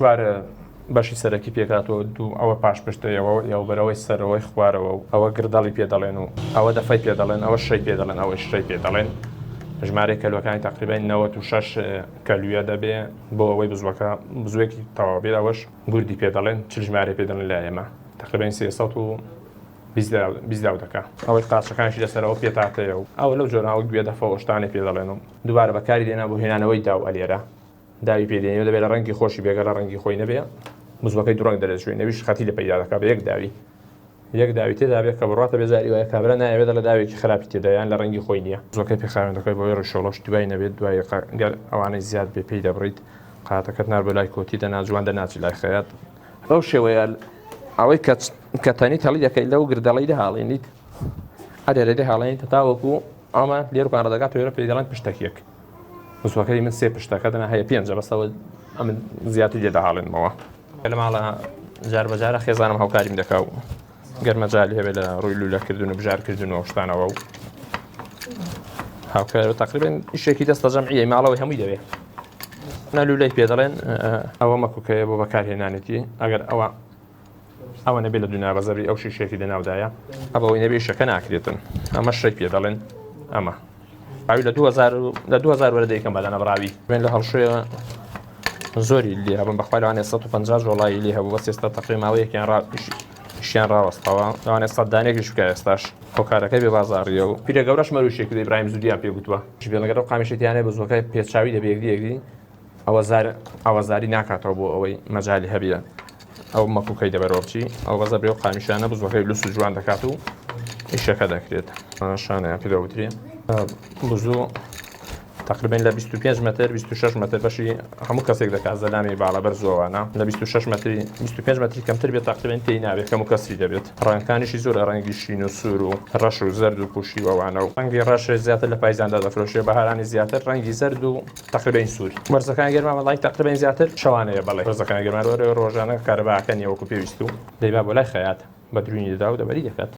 چوار بەشی سەرەکی پێکهاتووە، دوو ئەوە پاشپشتەیەوە یاو بەرەوەی سەرەوەی خوارەوە و ئەوە گردەڵی پێ دەڵێن و ئەوە دەفەی پێ دەڵێن، ئەوە شەی پێ دەڵێن، ئەوەیش شەی پێ دەڵێن. ژمارەی کەلوەکانی تەقریبەن 96 کەلویە دەبێ بۆ ئەوەی بزوەکە بزوێکی تەواو بێت، ئەوەش گوردی پێ دەڵێن، 40 ژمارەی پێ دەڵێن لای ئێمە تەقریبەن 320 داو دەکا. ئەوەی قاچەکانیشی لەسەرەوە پێتاتەیە و ئەوە لەو جۆرە ئەوە گوێ دەفە و شتانەی پێ دەڵێن و دووبارە بەکاری دێنا بۆ هێنانەوەی داو ئەلێرە داوی پێ دێنی و دەبێ لە ڕەنگی خۆشی بێ گەر لە ڕەنگی خۆی نەبێ بزوەکەی دوو ڕەنگ دەرەچوێ نەویش خەتی لە پەیدا دەکا بە یەک داوی یەک داوی تێدا بێ کە بڕاتە بێزاری وایە کابرا نایەوێت دەڵێ داوێکی خراپی تێدا یان لە ڕەنگی خۆی نییە بزوەکەی پێ خاوێن دەکەی بۆی ڕیشۆڵەش دوای نەبێت دوای گەر ئەوانەی زیاد بێ پێی دەبڕیت قاتەکەت نار بۆ لای کۆتی دەنا جوان دەناچی لای خەیات بەو شێوەیە ئەوەی کە کە تەنی تەڵی دەکەی لەو گردەڵی دەهاڵێنیت ئەرێ دەهاڵێنیت تاوەکو ئەمە لێرکان ڕدەکات وێرە پێی دەڵێن پشتەکێک بزوەکەی من سێ پشتەکە دەنا هەیە پێنجە بەسەوە ئەمن زیاتر لێ دەهاڵێنمەوە لە ماڵە جار بەجارە خێزانم هاوکاریم دەکا و گەر مەجالی هەبێت لە ڕووی لولەکردن و بژارکردن و شتانەوە و هاوکار تقریبا ئیشێکی دەستە جەمعیە ماڵەوەی هەمووی دەوێت نە لولەی پێ دەڵێن ئەوە مەکوکەیە بۆ بەکارهێنانێتی ئەگەر ئەوە ئەوە نەبێت لە دونیا بە زەبری ئەو شیشێکی لە ناودایە ئەوەی نەبێ شەکە ناکرێتن ئەمە شەی پێ دەڵێن ئەمە ئەوی لە 2000 لە 2000 وەرە دەیکەم بەدانە بڕاوی بێن لە هەڵشێ زۆری لێ هەبم بەخوای لەوانێ 150 جۆڵایی لێ هەبوو بەس ئێستا تەقری ماوەیەکیان ڕا شیان ڕاوەستاوە لەوانێ سەد دانێکیش بکە ئێستاش هۆکارەکەی بێ بازاڕیە و پیرە گەورەش مەروشێک ئیبراهیم زودیان پێ گوتووە بێڵگەرە قامیشێتیانە بزوەکە پێچاوی دەبێ یەکدی یەکدی ئەوە زاری ناکاتەوە بۆ ئەوەی مەجالی هەبیە ئەو مەکوکەی دەبەرەوە بچی ئەو بەزە بێ و قامیشانە بزوەکەی لوس و جوان دەکات و ئیشەکە دەکرێت شانەیان پێ دەوترێ بزوو تقریبا لە 25 متر 26 متر بەشی هەموو کەسێک دەکات زەلامی باڵا بەرزەوەوانە لە 26 متری 25 متری کەمتر بێت تقریبا تێی نابێت کەم و کەسری دەبێت ڕەنگەکانیشی زۆرە ڕەنگی شین و سوور و ڕەش و زەرد و پوشی وەوانە و ڕەنگی ڕەش زیاتر لە پایزاندا دەفرۆشێ بەهارانی زیاتر ڕەنگی زەرد و تەقریبەن سوور وەرزەکانی گەرما وەڵای تەقریبەن زیاتر شەوانەیە بەڵێ وەرزەکانی گەرما وەرە ڕۆژانە کارەباکە نیە وەکو پێویست و دەیبا بۆ لای خەیات بە دروینی دەدا و دەبەری دەکات.